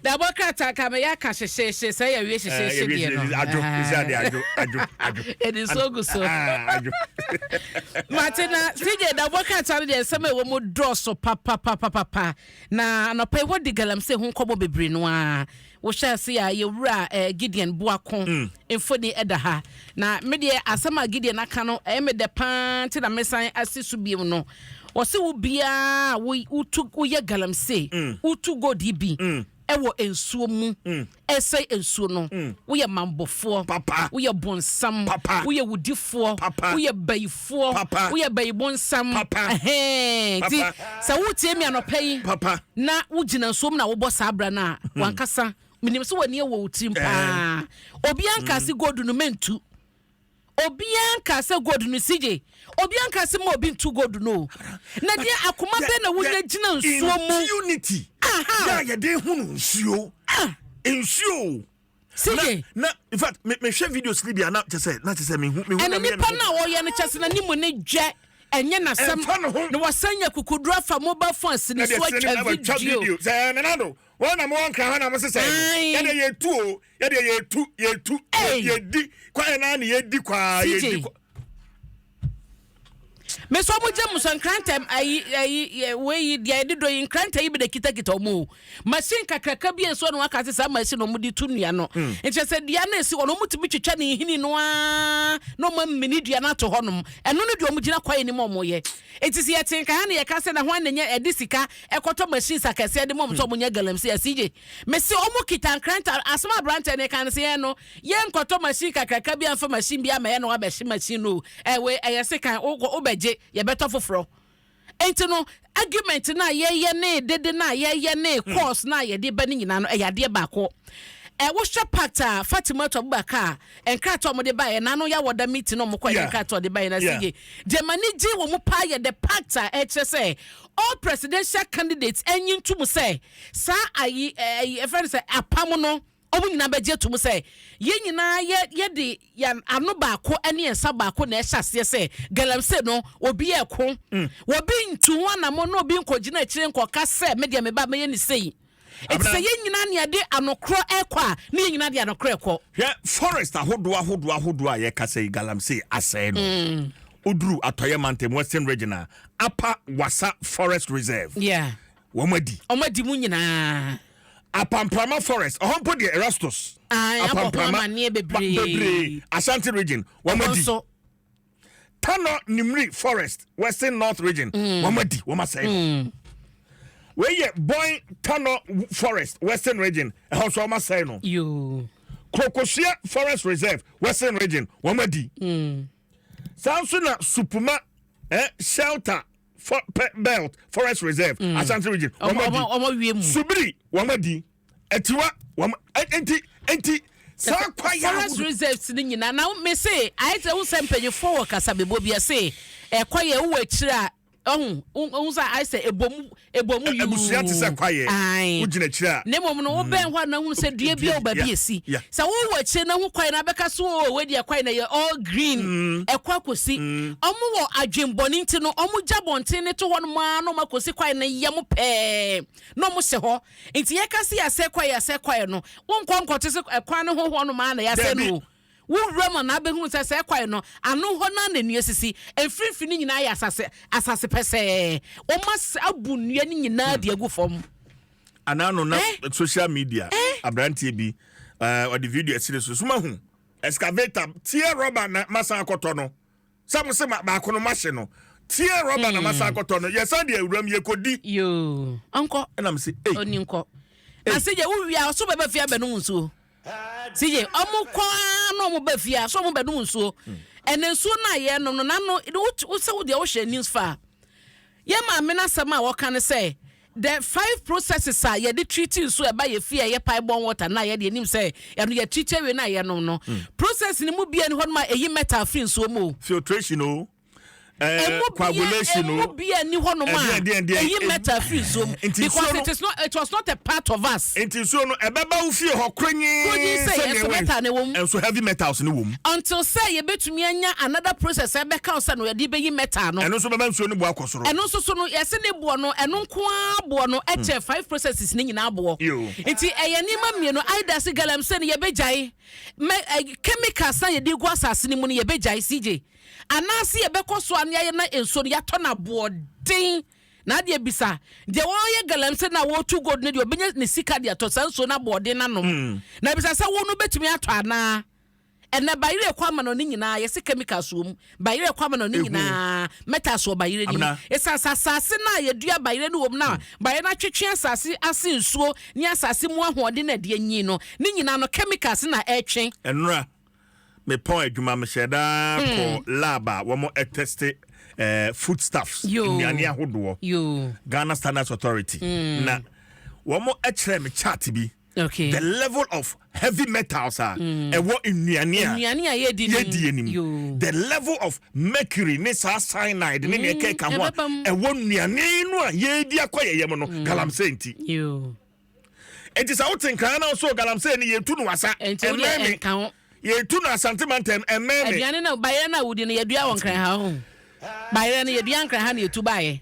Dabɔ krataa ka mɛyɛ aka hyehyeehye sɛ yɛwie hyehyeehye deɛ no. Adwo sisi ade adwo adwo adwo. Yɛde nsuo gu so. Adwo. Mate na CJ dabɔ krataa no deɛ nsɛm a ɛwɔ mu dɔɔso papapapapa na anɔpa yi wɔdi galamsey ho nkɔmmɔ bebree no ara. Wohyɛ ase a yɛwura eh, Gideon Boako mm. mfoni ɛda ha na me deɛ asɛm a Gideon aka no ɛyɛ me dɛ paa nti na mesan asi so biom no. Wɔse wo biara a wotu woyɛ galamsey, mm. wotu gold yi bi mm. ɛwɔ nsuo mu mm. ɛsɛe nsuo no woyɛ mambɔfoɔ, woyɛ bonsam, woyɛ wudifoɔ, woyɛ bayifoɔ, woyɛ bayi bonsam. Nti sɛ wotie mi anɔpa yi na wogyina nsuo mu na wobɔ saa abira no a hmm. wankasa menim sɛ w'ani wɔ wo tirim paa. Obiara nka se gold no mentu. Obiara nkaa sɛ gold no CJ. Obiara nkaa sɛ ma obi ntu gold no o. Na deɛ akoma bɛn na wonya gyina nsuo mu? Impunity. Aha. Yɛ a yɛde hunu nsuo. Ah. Nsuo. CJ. Na, na in fact me me hwɛ videos ni bi a na kyɛ sɛ na kyɛ sɛ me hu me hu na me yɛ. Ɛne nipa na ɔyɛ no kyɛ sɛ n'anim ne dwɛ ɛnyɛ n'asɛm na wasan nya kukuduro afa mobile phone asini so atwa video. Sɛ nanado wɔn na mo wɔ nkran hɔ na mo sesɛ no yɛde yɛtu o yɛde yɛtu yɛtu yɛdi kwaeɛ naa ne yɛdi kwaa yɛdi kwa. mesɛ ɔmo gye mo sɛ nkrantɛ ayi ayi wei yi deɛ yɛde dɔ yi nkrantɛ yi bi na kitakita ɔmo o machine kakraka bi nso na waka sɛ saa machine ɔmo de tu nnua no hmm. nkyɛ sɛ dua no esi hɔ no ɔmo tumi twitwa ne nhini no aa na ɔmo amini dua no ato hɔ nom ɛno no deɛ ɔmo gyina kwaeɛ no mu ɔmo yɛ eti sɛ yɛte nka ha na yɛka sɛ na ho ananya ɛde sika ɛkɔtɔ machines akɛseɛ de mɔm sɛ ɔmo nyɛ galamsey asigye Mese ɔmo kita nkrantɛ, asɛm a aberanteɛ no reka no sɛ yɛn no yɛnkɔtɔ machine kakraka bi amfa machine bi ammɛyɛ na wabɛhye machine no o, ɛɛ wei ɛyɛ sekan, wokɔ wobɛgye, yɛbɛtɔ foforɔ. Enti no argument no a yɛyɛ ne dede no a yɛyɛ ne hmm. course no a yɛde ba no nyinaa no ɛyɛ adeɛ baako. Ɛ wohwɛ pact a Fatimatu Abubakar nkrataa a wɔde baeɛ na ano yɛ awɔda meeting na wɔkɔ yɛ nkrataa a wɔde baeɛ na sɛ yie deɛ ma ne gye wɔn paa yɛ the pact a ɛkyerɛ sɛ all presidential candidates ɛnyi ntum sɛ Saa ayi ɛyi ɛfrɛ no sɛ apam no, wɔn nyinaa bɛgye atum sɛ yɛn nyinaa yɛ yɛde yɛn ano baako ne yɛn nsa baako na ɛhyɛ aseɛ sɛ galamsey no obi ɛko. Mm. Obi ntu ho anamɔ na obi nkɔgyina akyire nkɔka sɛ me deɛ me ba mɛyɛ ne sei. Eti sɛ yɛn nyinaa ne yɛde anokorɔ ɛkɔ a ne yɛn nyinaa de anokorɔ ɛkɔ. Hwɛ forest ahodoɔ ahodoɔ ahodoɔ a yɛkasa yi galamsey asɛe no. Mm. Oduru atɔeɛ mantam Western Region a Upper Wassa Forest Reserve. Yeah. Wɔn adi. Wɔn adi mu nyinaa. Apamprama forest ɔhɔ mpo deɛ Erastus. Apamprama amanneɛ bebree. Bebree Ashanti region wɔn adi. Tano Nimri forest Western North region mm. wɔn adi wɔn asɛe no. Mm. Wei yɛ Boin Tano forest Western region ɛhɔ nso wɔn asɛe no. Yoo. Krokosua forest reserve Western region wɔn adi. Mm. Saa nso na Supuma eh, shelter for, pe, belt forest reserve mm. Ashanti region wɔn adi Subiri wɔn adi Atiwa wɔn nti nti saa kwaeɛ forest reserves ni nyinaa na me se ayɛ sɛ wosɛ mpanyinfoɔ wɔ kasa bebo bi ɛse ɛkɔyɛ wowɔ akyire a ɔhu ɔhu sɛ ayɛ sɛ ebomu ebomu yuu abusua te sɛ kwaeɛ wogyina akyire a na mmom no wobɛn hɔ a na hunu sɛ dua bi a wɔ baabi esi sɛ wowɔ akyire na hu kwaeɛ na abɛka so o wei deɛ kwaeɛ na yɛ all green mm. ɛkɔ akɔsi mm. ɔmo wɔ adwenbɔne nti no ɔmo gya bɔnten ne to hɔ nom ara na ɔmo akɔsi kwaeɛ no yam pɛɛ na ɔmo hyɛ hɔ nti yɛka se yɛasɛ kwaeɛ yɛasɛ kwaeɛ no wonkɔ nkɔte sɛ ɛkwan no ho hɔ nom ara na yɛasɛ no o. Wo wura mu anaa bɛhunu sɛ saa kwaeɛ no ano hɔ no ara na nnua sisi. Mfimfini no nyinaa yɛ asase, asase pɛsɛɛ. Wɔn abu nnua no nyinaa de agu fam. Anaa no na eh? social media eh? aberanteɛ bi eh, ɔde video asiri so so mahu excavator tear rubber na masan akɔtɔ no sɛ mo se baako no mahye no tear rubber na masan hmm. akɔtɔ no yɛsan de awuram yɛkɔdi. Yoo ɔnkɔ ɛna mo se ei ɔni nkɔ na sɛ yɛ wowie a ɔso bɛbɛ fie abɛnom nsuo. Sije, ɔmo kɔ ara na ɔmo ba fie a, so ɔmo bɛnom nsuo. Ɛna nsuo no a yɛnom no, n'ano, wo sɛ wo deɛ wohwɛ news fa a, yɛn maame no asɛm a wɔka ne sɛ, the five processes a yɛde treat nsuo a ɛba yɛ fie a ɛyɛ pipe borne water no a yɛde anim sɛ ɛno yɛ treat awie no a yɛnom no, process no mu biara ni hɔ nom a ɛyi metal firi nsuo mu o. Filtration o. Emu bia coagulation emu o. bia ni hɔ nom a Ɛdeɛn, deɛn, deɛn, ɛyi metal firi nsuo mu Nti nsuo because no it is not it was not a part of us. Nti nsuo no ɛbɛba wo fie hɔ Kronyin kronyin sɛ sɛdeɛ ɛnso ɛwɔ yi. metal na ɛwɔ mu. Ɛnso heavy metals no wɔ mu. Until sɛ yɛbɛtumi anya another process a ɛbɛka wo sɛ no yɛde bɛyi metal no. Ɛno nso bɛma nsuo no bo akɔ soro. Ɛno nso so no yɛse ne boɔ no ɛno nko ara boɔ no ɛkyɛ five processes no nyinaa boɔ. Yo. Nti ɛyɛ nneɛma mmienu either se galamsey no yɛbɛgyae mɛ ɛ chemicals na yɛde gu asase no mu no yɛbɛgyae CJ. Anaase yɛbɛkɔ so a na yɛayɛ na nsuo no yɛatɔ no aboɔden. Na adeɛ bisa, deɛ ɔreyɛ galamsey no a ɔretu gold no deɛ ɔbɛnya ne sika de atɔ saa nsuo no aboɔden no anom. Na bisa sɛ wo no wobɛtumi atɔ anaa? Ɛnɛ bayerɛ ɛkɔ ama no ne nyinaa yɛse chemicals wɔ mu. Bayerɛ ɛkɔ ama no ne nyinaa metals wɔ bayerɛ no mu. Ɛsiane sɛ asase no a yɛdua bayerɛ no wɔ mu no a bayerɛ no atwetwe asase ase nsuo ne asase mu ahoɔden na ɛde anyin no, ne nyinaa no chemicals na ɛretwe. Ɛnora mepɔn adwuma mehyɛ daa kɔ lab a wɔn teste eh, food stuffs nnuane ahodoɔ, Ghana Standards Authority na wɔn kyerɛ me chart bi the level of heavy metals a ɛwɔ nnuane a nnuane a yɛdi no yɛdi anim, the level of mercury ne saa cyanide ne nea ɛkeka ho a ɛwɔ nnuane no a yɛdi akɔ yɛn yam no galamsey nti. Enti sɛ wote Nkran na wosoo galamsey no yɛtu no wasa, ɛmmɛn me. Yɛtu no Asante mantam, ɛmmɛn me. Aduane no bayerɛ no a wodi no yɛdua wɔ Nkran ha ho. Bayerɛ no yɛdua Nkran ha na yɛtu baeɛ.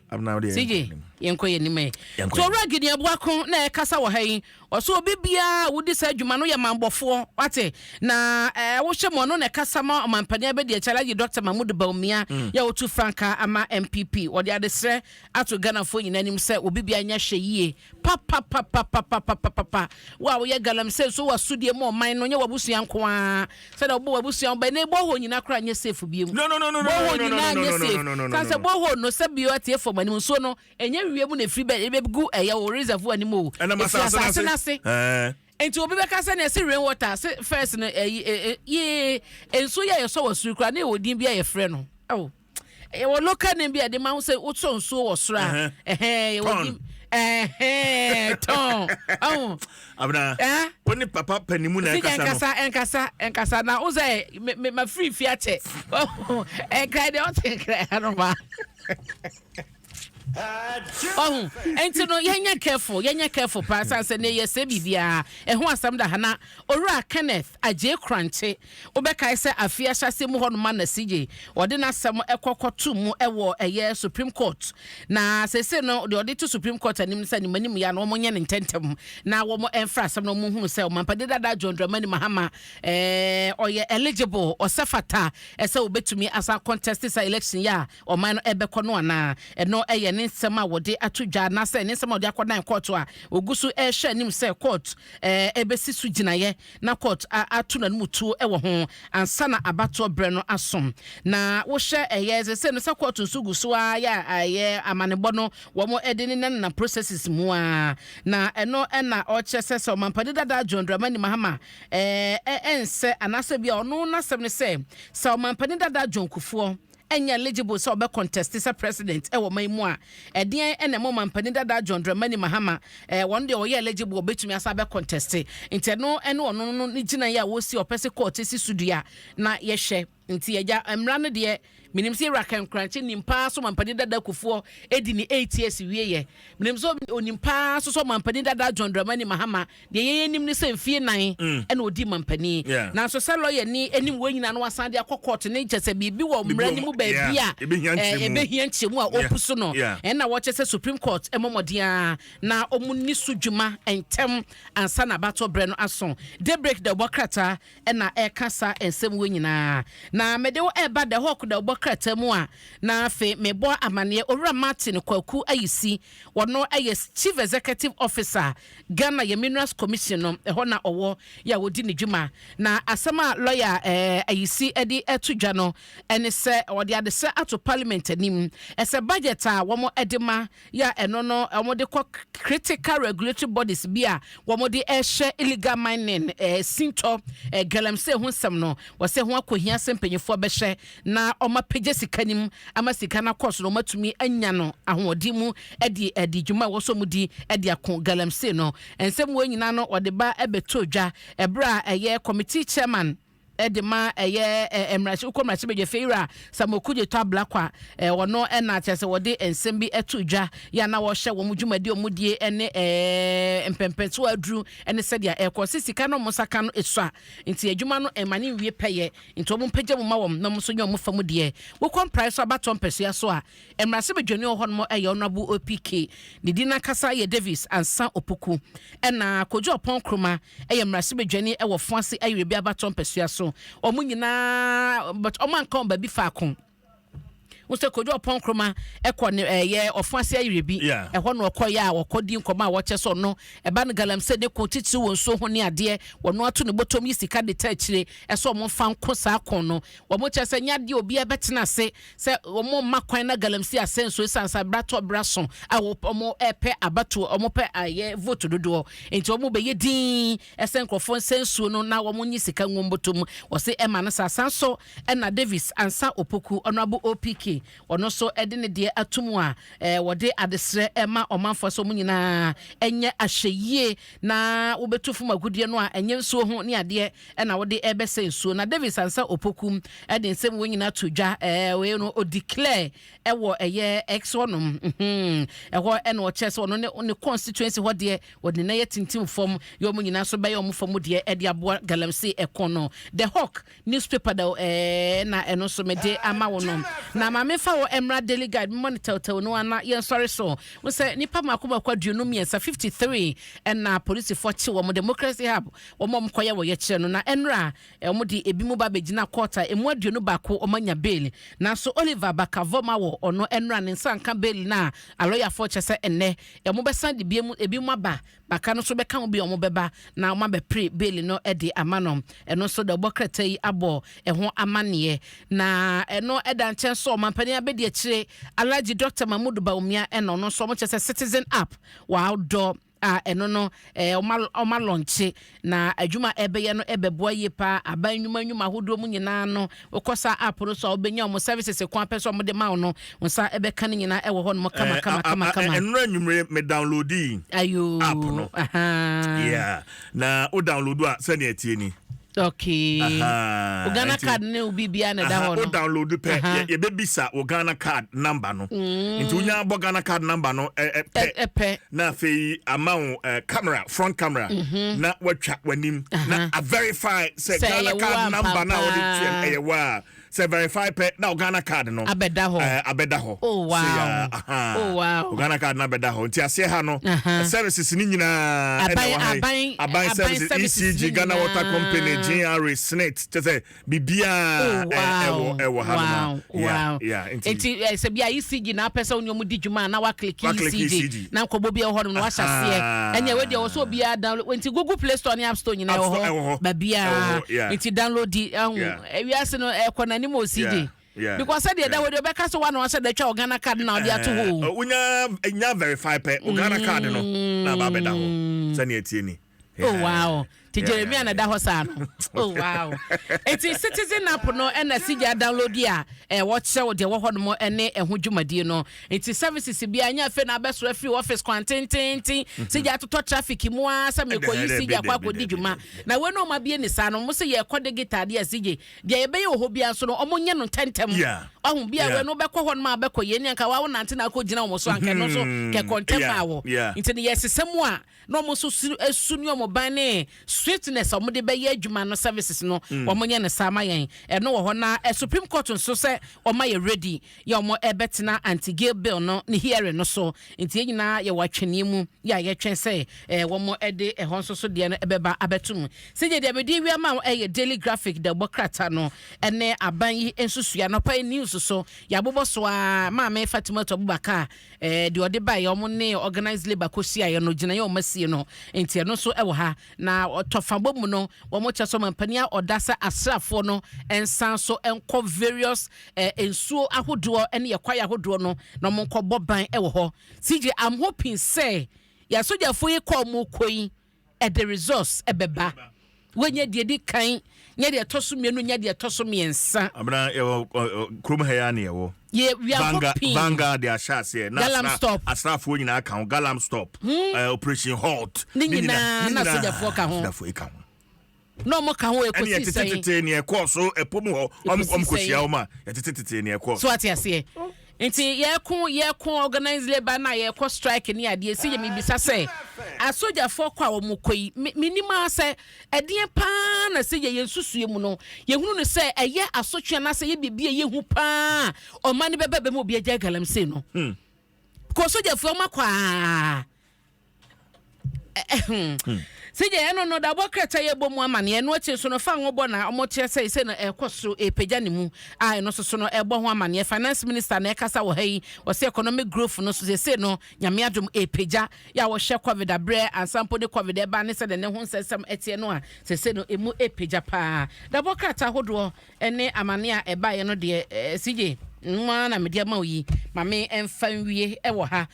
CJ, yɛnkɔ yɛn anim ɛ. So Owura Gideon Boako na ɛkasa wɔ ha yi, ɔsɛ obi biara a wodi saa adwuma no yɛ manbɔfoɔ, wate? Na ɛɛ wohyɛ mu ɔno na ɛkasa ma ɔmampanin abɛdi akyire Alhaji Dr. Mahmood Bawumia mm. yɛ otu frankaa ama NPP. Wɔde adesrɛ ato Ghanafoɔ nyinaa anim sɛ obi biara nyɛ hwɛ yie Papapapapapapapa wo a woyɛ galamsey nso wɔ asodie ma ɔman no nyɛ w'abusua nko ara sɛdeɛ wobɔ w'abusua ho ban na borehole nyinaa koraa nyɛ safe biom No no no no no borehole no no nyinaa no nyɛ no safe no no no san no sɛ no. borehole no sɛ bio atie fam anim nsuo no ɛnyɛ wiem na ɛfiri bɛ ɛbɛgu ɛyɛ wo reservoir anim o Ɛnam ɛfiri asase no asase no ase. ase Ɛɛ. nti obi bɛka sɛ nea ɛse rain water se first no ɛyi ɛ ɛ yee nsuo yi a yɛsɔ wɔ soro koraa na yɛwɔ din bi a yɛfrɛ no oh. Yɛwɔ local name bi a yɛde ma ho sɛ wosɔ nsuo wɔ soro a ɛhɛn yɛwɔ din ɛhɛn tɔn ɔho. Abena wo ne papa panimu na ɛkasa no. Ɛnkasa ɛnkasa ɛnkasa na wo sɛ me me ma firi fi akyɛ ɔho ɛnkran deɛ ɔte nkran ano ma. Ɔho nti no yɛnyɛ careful yɛnyɛ careful paa san sɛ ne yɛ sɛ biribiara ɛho asɛm da ha na Owura Kenneth Agyei Korankye Wobɛkae sɛ afe ahyɛaseɛ mu hɔ nom a na CJ ɔde n'asɛm kɔ kɔto mu wɔ ɛyɛ Supreme Court. Na seesei no deɛ ɔde to Supreme Court anim ne sɛ anim anim yɛ a na wɔn nyɛ no ntɛntɛm na wɔn mfra asɛm na wɔn hunu sɛ Ɔmampanin dada John Dramani Mahama ɛɛ ɔyɛ eligible, ɔsɛ fata sɛ ɔbɛtumi asan contest saa election yi a ɔman no ɛbɛkɔ no anaa. Ɛno ɛyɛ ne nsɛm a wɔde ato dwa anaasɛ ne nsɛm a ɔde akɔdan court a ɔgu so ɛrehwɛ anim sɛ court ɛɛ ɛbɛsi so gyinaeɛ na court a ato n'anom tuo wɔ ho ansa na abatoɔ berɛ no aso. Na wohwɛ ɛyɛ sesei no sɛ court nso gu so ara yɛ a ɛyɛ amanebɔ no wɔn de nenanenam processes mu ara. Na ɛno na ɔkyerɛ sɛ sɛ ɔmampanin dada John Dramani Mahama ɛɛ ɛnsɛ anaasɛ bi a ɔno n'asɛm ne sɛ sɛ ɔmampanin dada John Kufuor ɛnyɛ eligible sɛ ɔbɛ contest sɛ president wɔ ɔman yi mu a, ɛdeɛn na ɛma ɔmanpanin dada John Dramani Mahama eh, wɔn deɛ ɔyɛ eligible ɔbɛtumi asa abɛ contest. Nti ɛno ɛne ɔno no ne gyinaeɛ a wɔsi ɔpɛ sɛ court si so dua na yɛhwɛ. Nti agya mmara no deɛ menim sɛ Yɛwura Kankrankye nim paa sɛ ɔmanpanin dada Kufuor ɛdi ne 8 years wieɛ. Menim sɛ ɔnim paa nso sɛ ɔmanpanin dada John Dramani Mahama Deɛ yɛn anim ne sɛ mfie nan ɛna ɔdi mampanin. Nanso sɛ lɔya ni anim wei nyinaa na wasan de akɔ court ne kyɛ sɛ biribi wɔ mmara no mu baabi a ɛbɛhia nkyerɛmu a ɔpu so no, ɛna wɔkyɛ sɛ Supreme Court mmɔ mmɔden ara na wɔn nni so dwuma ntɛm ansa na abatoɔ berɛ no aso. Daybreak dawubɔ krataa na ɛreka saa nsɛm wei nyinaa. Na mede wo ɛreba The Hawk dawubɔ krataa mu a na afei mebɔ amaneɛ Owura Martin Kwaku Ayisi, ɔno yɛ Chief Executive Officer Ghana yɛ Minerals Commission no, ɛhɔ na ɔwɔ yɛ a ɔdi ne dwuma. Na asɛm a lɔya Ayisi de to dwa no ne sɛ ɔde adesrɛ ato Parliament anim sɛ budget a wɔde ma yɛ a ɛno no wɔde kɔ critical regulatory bodies bi a wɔde rehyɛ illegal mining, sintɔ, galamsey ho nsɛm no, wɔsɛ ho akɔhia sɛ mpanyinfoɔ bɛhyɛ na wɔapagya sika no mu ama sika no akɔ so na wɔatumi anya no ahoɔden mu de adi dwuma a ɛwɔ sɛ wɔdi de ako galamsey no. Nsɛm wei nyinaa no wɔde ba bɛtoo dwa ɛberɛ a ɛyɛ committee chairman. De ma ɛyɛ mmarahyɛ wokɔ mmarahyɛbadwafie wura Samuel Kudjetɔ Ablakwa ɔno na kyerɛ sɛ wɔde nsɛm bi to dwa yɛ a na wɔhyɛ wɔn dwumadi a wɔdie ne mpɛmpɛnsoɔ aduru ne sɛdeɛ ɛkɔ sɛ sika no wɔn nsa ka no esua nti adwuma no ɛma ne nwie pɛyɛ nti wɔn mpagya mu ma wɔn na wɔn nso nyɛ wɔn fa mu deɛ. Wokɔ mprae so abatoɔ mpɛsoa so a, Mmarahyɛbadwani wɔ hɔnom yɛ Honourable OPK, ne din ankasa yɛ Davis Ansah Opoku. Ɛna Kojo Oppong Nkrumah yɛ mmarahyɛbadwani wɔ Foase Ayirebi abatoɔ mpɛsoa so. Wɔn nyinaa but wɔn anka wɔn baabi faako. Wo sɛ Kojo Oppong Nkrumah kɔ ne ɛyɛ Ɔfoase Ayirebi, ɛhɔ na ɔkɔeɛ a ɔkɔdi nkɔmmɔ a wɔkyɛ sɛ ɔno ɛba no galamsey ne ko titiriw wɔ nsuo ho ne adeɛ, wɔno ato ne bɔtɔm yi sika de ta akyire ɛsɛ wɔn mfa nko saa ko no. Wɔn kyerɛ sɛ nyɛ adeɛ obiara bɛtena ase sɛ wɔn mma kwan na galamsey asɛe nsuo esiane sɛ abira tɔ abira so a wɔn repɛ abatoɔ, wɔn pɛ ayɛ vote dodoɔ nti wɔn bɛyɛ dinn ɛsɛ nkorɔfoɔ nsɛ nsuo no na wɔn nyi sika ngu wɔn bɔtɔ mu. Wɔse ɛma no saa. Saa nso ɛna Davis Ansah Opoku, Honourable OPK, ɔno nso ɛde ne deɛ ato mu a wɔde adesrɛ ɛma ɔmanfoɔ sɛ wɔn nyinaa ɛnyɛ ahwɛyie na wobɛtu fam agudeɛ no a ɛnyɛ nsuo ho ne adeɛ na wode rebɛsɛ nsuo. Na Davis Ansah Opoku de nsɛm wei nyinaa to dwa, ɛɛ wei no o declare ɛwɔ ɛyɛ X hɔ nom, mhm, ɛhɔ ɛna ɔkyerɛ sɛ ɔno ne ne constituency hɔ deɛ wɔde ne nan atintim fam, yɛ wɔn nyinaa nso bɛyɛ wɔn fam deɛ ɛde aboa galamsey ɛko no. The Hawk newspaper da ɛɛ na ɛno nso mede ama wo no. Na maame fa wɔ mmra Daily Guide mmɔ ne tɛwtɛw no ana yɛnsɔre so. Wo sɛ nipa mako mako 53, 53 ɛna polisifoɔ kye wɔn Democracy Hub Wɔn a wɔkɔyɛ wɔ yɛkyerɛ no na ɛnora a wɔde ebinom ba bɛgyina court a emu 21 wɔn anya bail. Nanso Oliver Barker-Vormawor ɔno ɛnora ne nsa anka bail no a alɔyafoɔ kyerɛ sɛ ɛnnɛ wɔbɛsan de binom ebinom aba Barker no nso bɛka ho bi a wɔbɛba na wɔabɛpere bail no de ama no. Ɛno nso dawubɔ krataa yi abɔ ɛho amanneɛ. Na ɛno da nkyɛn nso ɔmampanin abɛdiakyire Alhaji Doctor Mahmood Bawumia ɛna ɔno nso wɔkyerɛ sɛ Citizen App wɔadɔ a ɛno no wɔn alɔnkye na adwuma a ɛbɛyɛ no ɛbɛboa yie paa aban nnwuma nnwuma ahodoɔ mu nyinaa no wokɔ saa app no so a wobɛnya wɔn services ko apɛ sɛ wɔde ma wo no wo nsa ɛbɛka no nyinaa ɛwɔ hɔ nom kama kama kama kama. Ɛnora anwummere me downloadi app no. Yeah. Na wo download a sɛnea ɛteɛ ni. Okay. Wo Ghana card ne wo biribiara na ɛda hɔ no. Wo download pɛ, yɛbɛbisa wo Ghana card number no. Nti wonya bɔ Ghana card number no pɛ. Pɛ. Na afei ama wo camera, front camera. Na watwa w'anim. Na a verify sɛ Ghana card number na wode tuɛ no ɛyɛ wo a. Sɛ verify pɛ na wo Ghana card no. Abɛda hɔ. Ɛɛ abɛda hɔ. Oh wow. Oh wow. Wo Ghana card no abɛda hɔ. Nti aseɛ ha no. Services ni nyinaa. Aban aban aban services ECG Ghana Water Company GRA SNIT kyɛ sɛ biribiara. Oh wow. Ɛwɔ ɛwɔ ha no. Wow wow. Yeah nti. Nti sɛ bi a ECG na apɛ sɛ wo ne ɔmo di dwuma a na wa click ECG na nkɔbɔ bi ɛwɔ hɔ nom na wahyɛ aseɛ. Ɛnyɛ wei deɛ wɔ sɛ obiara download nti Google Play Store ne App Store nyinaa ɛwɔ hɔ. Baabiara. Nti download di ahu. Wiase no ɛkɔ n'anim o CJ. Because sɛdeɛ ɛda hɔ deɛ ɔbɛka sɛ woana wahyɛ da atwa wo Ghana card na ɔde ato hɔ o. Wonya nya verify pɛ wo Ghana card no na aba abɛda hɔ sɛnea ɛteɛ ni. Oh wow. Ti Jeremia na ɛda hɔ saa no. Oh wow. Eti citizen app no ɛna CJ download a wɔkyerɛ wo deɛ wɔ hɔ nom ɛne ɛho dwumadie no. Nti services biara nyɛ afei na abɛso afiri office kwan tententen CJ atotɔ traffic mu ara sɛ mekɔ yi CJ akɔ akɔdi dwuma. Na wei na ɔmo abie ne saa no, ɔmo se yɛkɔ digital deɛ CJ, deɛ yɛbɛyɛ wɔ hɔ biara nso no ɔmo nyɛ no ntɛntɛm. Wahu, bia wei no wobɛkɔ hɔ nom a wobɛkɔ yei ne anka wa wonante na akɔ gyina wɔn so anka ɛno nso kɛkɔ ntɛm maa wɔ. Nti no yɛsesa mu a na ɔmo nso su su ne ɔmo ban ne swiftness a ɔmo de bɛyɛ adwuma no services no ɔmo nyɛ no saa ma yɛn. Ɛno wɔ hɔ na Supreme Court nso sɛ ɔma yɛ ready yɛ ɔmo ɛbɛtena anti-gay bill no ne hearing no so. Nti yɛn nyinaa yɛwɔ atwɛneɛ mu yɛ a yɛtwɛn sɛ wɔn de ɛhɔ nso so deɛ no ɛbɛba abɛto mu. Sɛdeɛ deɛ mede awia ma wo ɛyɛ Daily Graphic dawubɔ krataa no ɛne aban yi nsusua. Anɔpa yi news so yɛabobɔ so ara. Maame Fatimatu Abubakar deɛ ɔde baeɛ wɔn ne organised labour kɔhyiaeɛ no gyinaeɛ a wɔn asie no nti ɛno nso ɛwɔ ha. Na ɔtɔfabɔ mu no wɔn kyerɛ sɛ ɔmampanin a ɔda sɛ asraafoɔ no nsan so nkɔ various nsuo ahodoɔ ne yɛ kwaeɛ ahodoɔ no na wɔn nkɔbɔ ban wɔ hɔ. CJ, I'm hoping sɛ yɛn asogyafoɔ yi kɔ wɔn kɔ yi ɛde results ɛbɛba. Wɔnyɛ deɛ di kan, nyɛ deɛ ɛtɔ so mmienu, nyɛ deɛ ɛtɔ so mmiɛnsa. Abena yɛwɔ kurom ha yi ara na yɛwɔ. Yɛ we are hoping. Vanguard de ahyɛ aseɛ na Galam stop. Asraafoɔ nyinaa ka ho Galam stop. Operation halt. Ne nyinaa na asogyafoɔ ka ho. Asogyafoɔ yi ka ho. Na ɔmo ka ho ɛne ɛkɔsi yɛtete sɛn? Tete neɛ ɛkɔɔ so ɛpo mu hɔ, ɔmo Ɛkɔsi ɔmo kɔhyia sɛn? wɔn a yɛtete tete neɛ ɛkɔɔ So so. ate aseɛ, nti yɛko organized labour na yɛkɔ strike ne adeɛ si yɛ. Mibisa sɛ asogyafoɔ kɔ a wɔn kɔ yi, minim a sɛ ɛdeɛ paa na sɛ yɛ yɛn susue mu no, yɛhunu no sɛ ɛyɛ asotwe anaasɛ yɛ biribi a yɛhu paa, ɔman no bɛbɛ bɛma obi agya galamsey no kɔ. Sogyafoɔ ɔmo akɔ aa sɛgya ɛno no dabɔ krataa yɛ bɔ mu amaneɛ ɛno akyi nso no fa ngo bɔ na ɔmo kyerɛ sɛ no ɛkɔ so ɛpagya ne mu a, ɛno nso so no ɛbɔ ho amaneɛ. Finance minister na ɛkasa wɔ ha yi, wɔsɛ economic growth no so sɛ no Nyame adom ɛpagya yɛ a wɔhyɛ COVID aberɛ ansa mpo ne COVID ɛba ne sɛdeɛ ne ho nsɛnsɛm ɛteɛ no a, sɛ no ɛmu ɛpagya paa. Dabɔ krataa ahodoɔ ɛne amane a ɛbaeɛ no deɛ, ɛɛ sigye nwa na mede ama wo yi, maame ɛmfa nwie ɛwɔ ha.